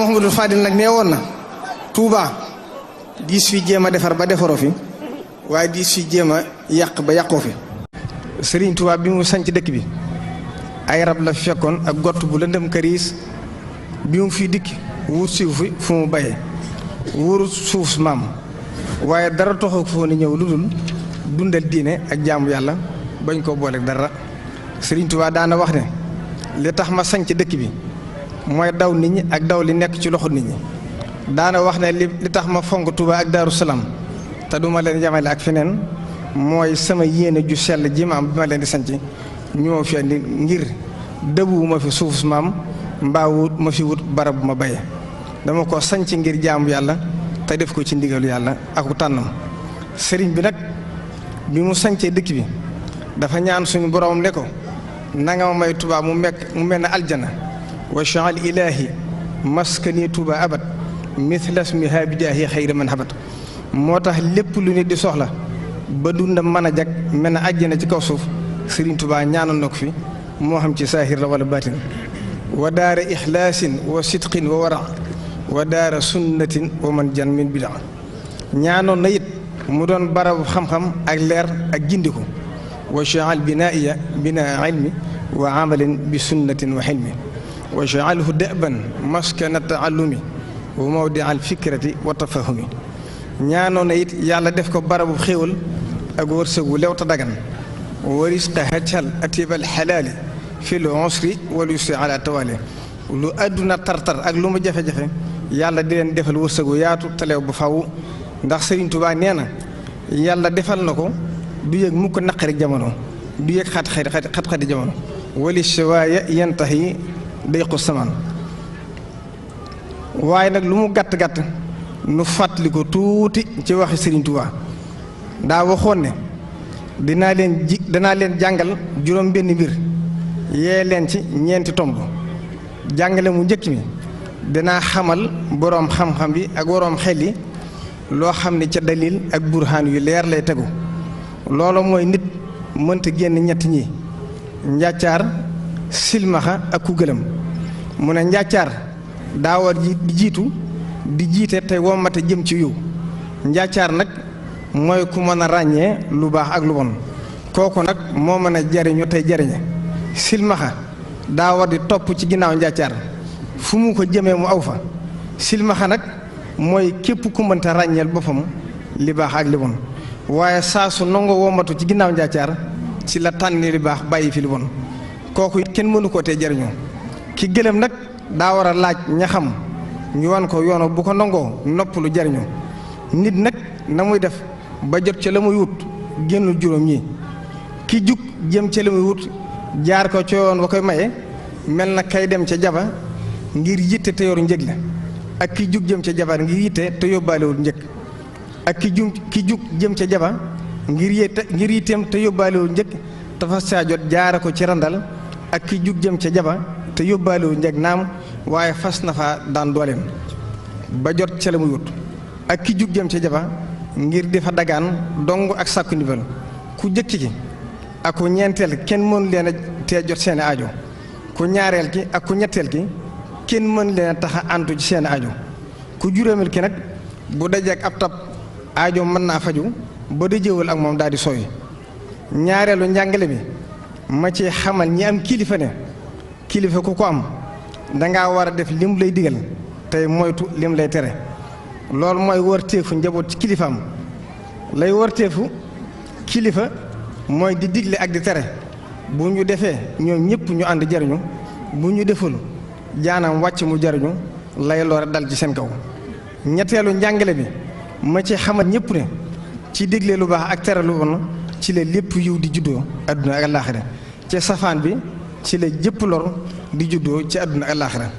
Mouhamadou Fadil nag nee woon na Touba diis fi jéem a defar ba defaroo fi waaye diis fi jéem a yàq ba yàqoo fi. Serigne Touba bi mu sanc dëkk bi ay rab la fekkoon ak gott bu lëndëm këriis bi mu fi dikk wut suuf fi fu mu bayee wóorut suuf maam waaye dara toxoo foo ni ñëw lu dul dundal diine ak jaamu yàlla bañ koo booleeg dara. Serigne Touba daana wax ne li tax ma sanc dëkk bi mooy daw nit ñi ak daw li nekk ci loxo nit ñi. daana wax ne li tax ma fonk Touba ak Daaru Salaam te duma leen yamale ak feneen mooy sama yéene ju sell ji ma am bi ma leen di sanc ñoo fi andi ngir dëbu ma fi suuf maam mbaa wut ma fi wut barab bu ma baye dama ko sanc ngir jaamu yàlla te def ko ci ndigalu yàlla aku tànnam. sëriñ bi nag bi mu sancee dëkk bi dafa ñaan suñu borom ne ko nanga ma may Touba mu mel ne aljana wa jaal ilaahi maskani Touba abad mithla ismiha bi jaahi xayra man habat. moo tax lépp lu nit di soxla ba dundam mën a jag mel ne àjjana ci kaw suuf Serigne Touba ñaanoon na ko fi moo xam ci saahir la wala baatin. wa daara ixlaasin wa sidqin wa wara wa daara sunnatin wa man jan min bidaa ñaanoon na it mu doon barabu xam-xam ak leer ak gindiku wa jaal binaiya binaa ilmi wa amalin bi sunnatin wa xilmi wa jaalhu daban maskana taallumi wa mawdi al fikrati wa tafahumi ñaanoon na it yàlla def ko barabu xéewal ak wërsëgu lew ta dagan wa risqa hajjal atibal xalaali fi l usri wal yusri ala tawali lu àdduna tartar ak lu mu jafe-jafe yàlla di leen defal wërsëgu yaatu talew bu faw ndax Sëriñ Tuubaa nee na yàlla defal na ko du yëg mukk naqari jamono du yëg xat-xati jamono wali siwaaya yantahi dayqu samaan waaye nag lu mu gàtt-gàtt nu fàttali ko tuuti ci waxi Sëriñ Tuubaa daa waxoon ne danaa leen jàngal juróom benn mbir yee leen ci ñeenti tomb jàngale mu njëkk mi danaa xamal boroom xam-xam bi ak boroom xel yi loo xam ne ca dalil ak burhaan yu leer lay tegu loolu mooy nit mënta génn ñett ñi njàccaar silmaxa ak ku gëlëm mu ne njàccaar daa war di jiitu di jiite tey wommate jëm ci yiw njàccaar nag mooy ku mën a ràññee lu baax ak lu bon kooku nag moo mën a jariñu tey jariñe silmaxa daa war di topp ci ginnaaw njàccaar fu mu ko jëmee mu aw fa silmaxa nag mooy képp ku mënta ràññeel boppam li baax ak li bon waaye saa su nangoo wommatu ci ginnaaw njàccaar ci la tànni li baax bàyyi fi li bon kooku it kenn mënu koo tee jariñoo ki gëlëm nag daa war a laaj ña xam ñu wan ko yoonu bu ko nangoo nopp lu jariñoo nit nag na muy def ba jot ca la muy wut génnul juróom ñi ki jug jëm ca la muy wut jaar ko ca yoon wa koy maye mel na kay dem ca jaba ngir yitte te yoru njëg la ak ki jug jëm ca jaba ngir yitte te yóbbaalewul njëg ak ki jug jëm ca jaba ngir yitteem te yóbbaalewul njëg te fas saa jot jaara ko ci randal ak ki jug jëm ca jaba te yóbbaalewul njëg naam waaye fas na fa daan dooleem ba jot ca la muy wut ak ki jug jëm ca jaba ngir di fa dagaan dong ak sàkku ndimbal ku jëkk ki ak ku ñeenteel kenn mënu leen a tee jot seeni aajo ku ñaareel ki ak ku ñetteel ki kenn mën leen a tax a àntu ci seeni aajo ku juróomeel ki nag bu dajeek ab tab aajo mën naa faju ba dajewul ak moom daal di sooy ñaareelu njàngale bi ma ci xamal ñi am kilifa ne kilifa ku ko am dangaa war a def lim lay digal tey moytu lim lay tere loolu mooy warteefu njaboot ci kilifaam lay warteefu kilifa mooy di digle ak di tere bu ñu defee ñoom ñëpp ñu ànd jariñu bu ñu deful jaanam wàcc mu jariñu lay lore dal ci seen kaw ñetteelu njàngale bi ma ci xamal ñëpp ne ci digle lu baax ak tere lu bon ci la lépp yiw di juddoo adduna ak alaaxira ci safaan bi ci la jëpp lor di juddoo ci adduna ak alaaxira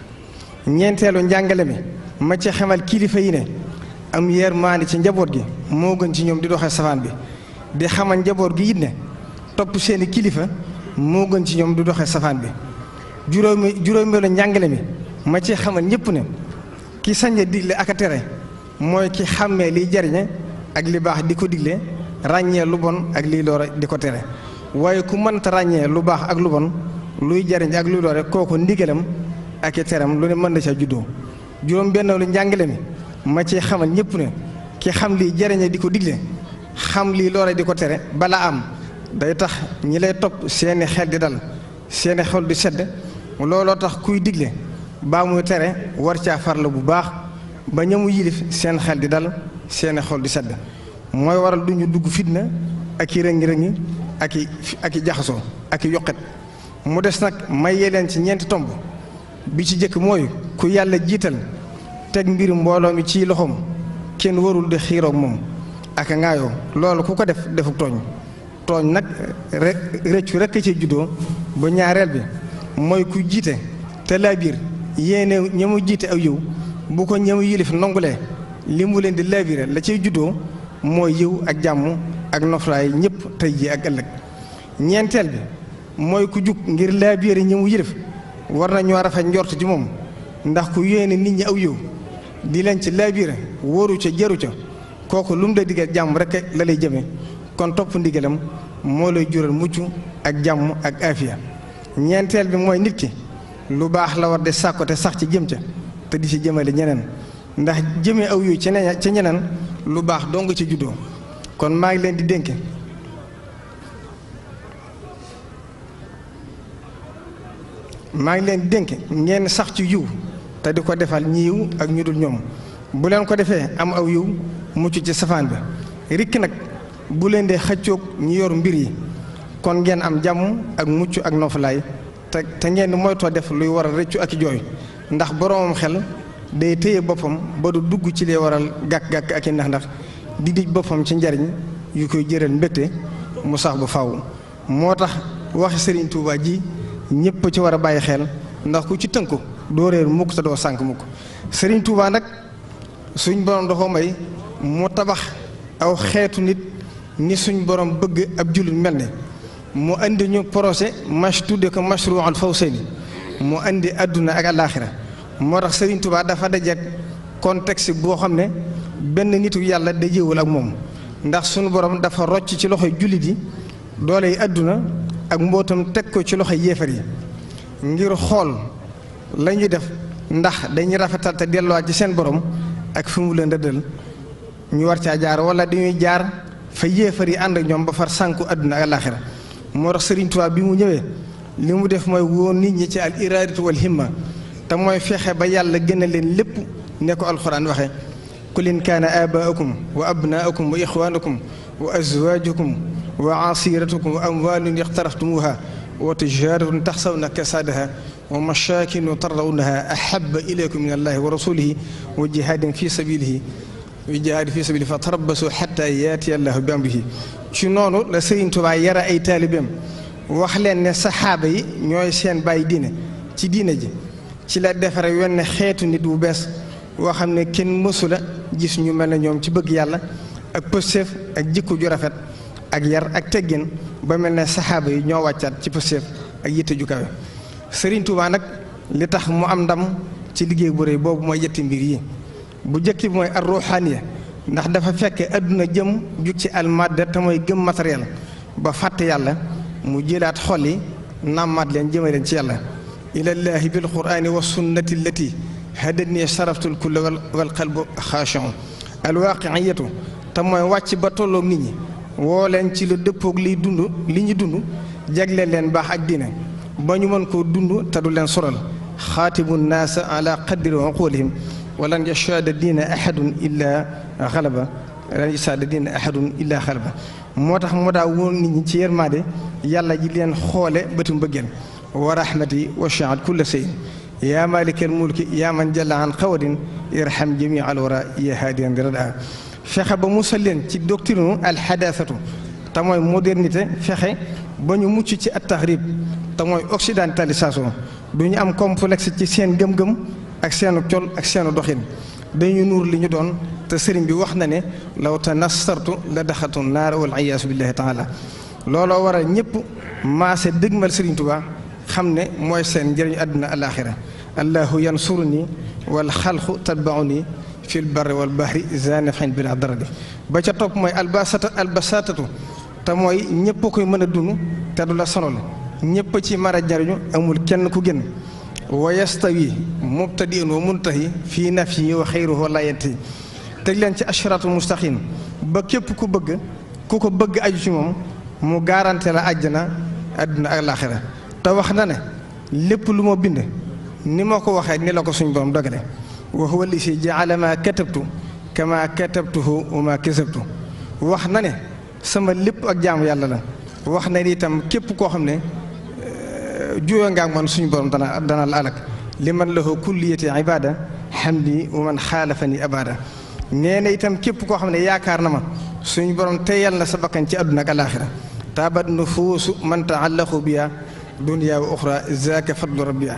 ñeenteelu njàngale bi ma ci xamal kilifa yi ne am yërmande ci njaboot gi moo gën ci ñoom di doxee safaan bi di xamal njaboot gi it ne topp seeni kilifa moo gën ci ñoom di doxee safaan bi juróomeelu njàngale mi ma ci xamal ñëpp ne ki sañ a digle ak a tere mooy ki xàmmee liy jariñe ak li baax di ko digle ràññee lu bon ak liy loore di ko tere waaye ku mënta ràññee lu baax ak lu bon luy jariñ ak luy loore kooku ndigalam ak i teram lu ne mën na ca juddoo juróom benn lu njàngale mi ma ci xamal ñëpp ne ki xam lii jariñe di ko digle xam lii loola di ko tere bala am day tax ñi lay topp seeni xel di dal seeni xol di sedd looloo tax kuy digle baa muy tere war caa farla bu baax ba ñamu yilif seen xel di dal seeni xol di sedd mooy waral duñu dugg fitna ak i rëngi-rëngi ak i jaxasoo ak i yokkat mu des nag mayee leen ci ñeenti tomb bi ci jëkk mooy ku yàlla jiital teg mbir mbooloo mi ci loxoom kenn warul di xiiroog moom ak ngaayoo loolu ku ko defuk tooñ nag rëccu rekk ci juddoo ba ñaareel bi mooy ku jiite te laa biir yéene ñamu jiite aw yiw bu ko ñamu yilif nongulee li mu leen di laabire la ciy juddoo mooy yiw ak jàmm ak noflaay ñëpp tey ji ak ëllëg ñeenteel bi mooy ku jug ngir laabire ñamu yilif war nañoo rafet njort ci moom ndax ku yéene nit ñi aw yiw di leen ci laabire wóoru ca jaru ca kooku lu mu la digal jàmm rek la lay jëme kon topp ndigalam moo lay jural mucc ak jàmm ak afiya ñeenteel bi mooy nit ki lu baax la war de sàkko te sax ci jëm ca te di ci jëmale ñeneen ndax jëmee aw yu ca ñeneen lu baax dong ci juddoo kon maa ngi leen di dénk ngeen sax ci yiw te di ko defal ñi yiw ak ñu dul ñoom bu leen ko defee am aw yiw mucc ci safaan bi rikk nag bu leen dee xëccoog ñi yor mbir yi kon ngeen am jàmm ak mucc ak noflaay te ngeen moytoo def luy waral rëccu ak jooy ndax boroomam xel day téye boppam ba du dugg ci lee waral gàkk-gàkk ak i ndax di dij boppam ci njariñ yu koy jëral mbégte mu sax bu faw moo tax waxi Serigne Touba ji ñëpp ci war a bàyyi xel ndax ku ci tënku doo réer mukk te doo sànk mukk Serigne Touba nag suñ borom dafa may mu tabax aw xeetu nit ni suñ borom bëgg ab jullit mel ne mu andi ñu projet tudde ko mashruul fawsayni mu andi àdduna ak alaaxira moo tax Serigne Touba dafa dajeek contexte boo xam ne benn nitu yàlla dajewul ak moom ndax suñu borom dafa rocc ci loxoy jullit yi doole yi àdduna ak mbootam teg ko ci loxoy yéefar yi ngir xool la ñuy def ndax dañuy rafetal te delluwaat ci seen borom ak fi mu leen dëddal ñu war caa jaar wala dañuy jaar fa yéefar yi ànd ak ñoom ba far sànku àdduna ak alaaxira moo tax Serigne Touba bi mu ñëwee li mu def mooy woon nit ñi ci al iraadatu wal himma te mooy fexe ba yàlla gën a leen lépp ne ko alxuraan waxe qul in kaana aabaakum wa abnaakum wa ixwaanukum wa azwaajukum wa asiiratukum wa amwaalun iqtaraftumuuha wa tijaaratun taxsawna kasaadaha wa masaakinu tardawnaha ahabba ilaykum min allahi wa rasulihi wa jihaadin fi sabilihi fa tarabbasu xatta yaatiya allahu bi amrihi ci noonu la Sëriñ Tuubaa yara ay taalibeem wax leen ne saxaaba yi ñooy seen bàyyi diine ci diine ji ci la defare wenn xeetu nit bu bees woo xam ne kenn mësula gis ñu mel ne ñoom ci bëgg yàlla ak pëstéef ak jikko ju rafet ak yar ak teggin ba mel ne saxaaba yi ñoo wàccaat ci pëstéef ak yitte ju kawe Sëriñ Tuubaa nag li tax mu am ndam ci liggéey bu rëy boobu mooy yetti mbir yi bu jëkk bi mooy ar ruuxaaniya ndax dafa fekk adduna jëm jug ci almadda te mooy gëm matériel ba fàtte yàlla mu jëlaat xol yi nàmmaat leen jëme leen ci yàlla ilallaahi bil quraani wa sunnati allati hadatni saraftul kulla wal qalbu xaashi'un alwaaqiyatu te mooy wàcc ba tolloog nit ñi woo leen ci lu dëppoog li ñu dund jagleel leen baax ak diine ba ñu mën koo dund te du leen soral xaatibu naasa ala qadri uqulihim walan yashaada diina ahadun illa xalaba moo tax mu daa woon nit ñi ci yërmaande yàlla ji leen xoole bëtu mbëggeel wa rahmati wasi'at kulla shay yaa maalikal mulki yaa man jalla an xawadin irham jamii al wara ya haadiyan rada fexe ba musal leen ci doctrine alxadaasatu te mooy modernité fexe ba ñu mucc ci at-tahrib te mooy occidentalisation du ñu am complexe ci seen gëm-gëm ak seenu col ak seenu doxin dañu nuur li ñu doon te sëriñ bi wax na ne law tanassartu la daxatu naar wal iyaasu billahi taala looloo waral ñëpp maase dëgmal sëriñ Tuubaa xam ne mooy seen njëriñu àdduna alaaxira allahu yansuruni wal xalqu tatbauni fil barri wal bahri zanifin bila daradi ba ca topp mooy albasatatu te mooy ñëpp koy mën a dund te du la sonal ñëpp ci mara jariñu amul kenn ku gën wa yastawi mubtadi'un wa muntahi fii nafyi wa xayruhu la yantahi teg leen ci ashratu mustaqim ba képp ku ko bëgg aju ci moom mu garanté la àjjana àdduna ak laaxira te wax na ne lépp lu ma bind ni ma ko waxee ni la ko suñ borom dogale wa huwa allazii ja'ala maa katabtu kamaa katabtuhu wa maa kasabtu wax na ne sama lépp ak jaamu yàlla la wax na ni itam képp koo xam ne juyoo nga ak man suñu borom dana la alak li man lahu kulliyati ibada hamdi wa man xaalafani abada nee na itam képp koo xam ne yaakaar na ma suñu borom teyal na sa bakkan ci àdduna ak alaaxira taabat nufuusu man taallaqu biha dunya wa uxra zaaka fadlu rabbiha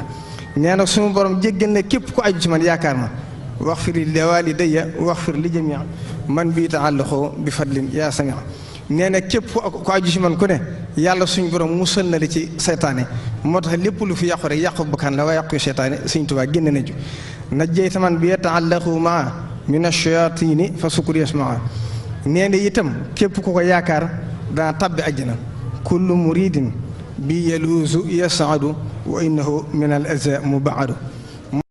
nee na suñu borom jéggal na képp ku aju ci man yaakaar ma waxfir li walidayya waxfir li jamii man bii taallaqu bi fadlin yaa samia nee na képp ku aju ci man ku ne yàlla suñu borom musal na li ci seytaane moo tax lépp lu fi yàqu rek yàqu bakkan la waa yàqu seytaane Sëriñ Tuubaa génn na ju najjayta man bi yataallaqu maa min ash-shayaatini fa sukkur yasmaa nee na itam képp ku ko yaakaar dana tabbi àjjana kullu muridin bi yaluusu yasaadu wa innahu min al aza mubaadu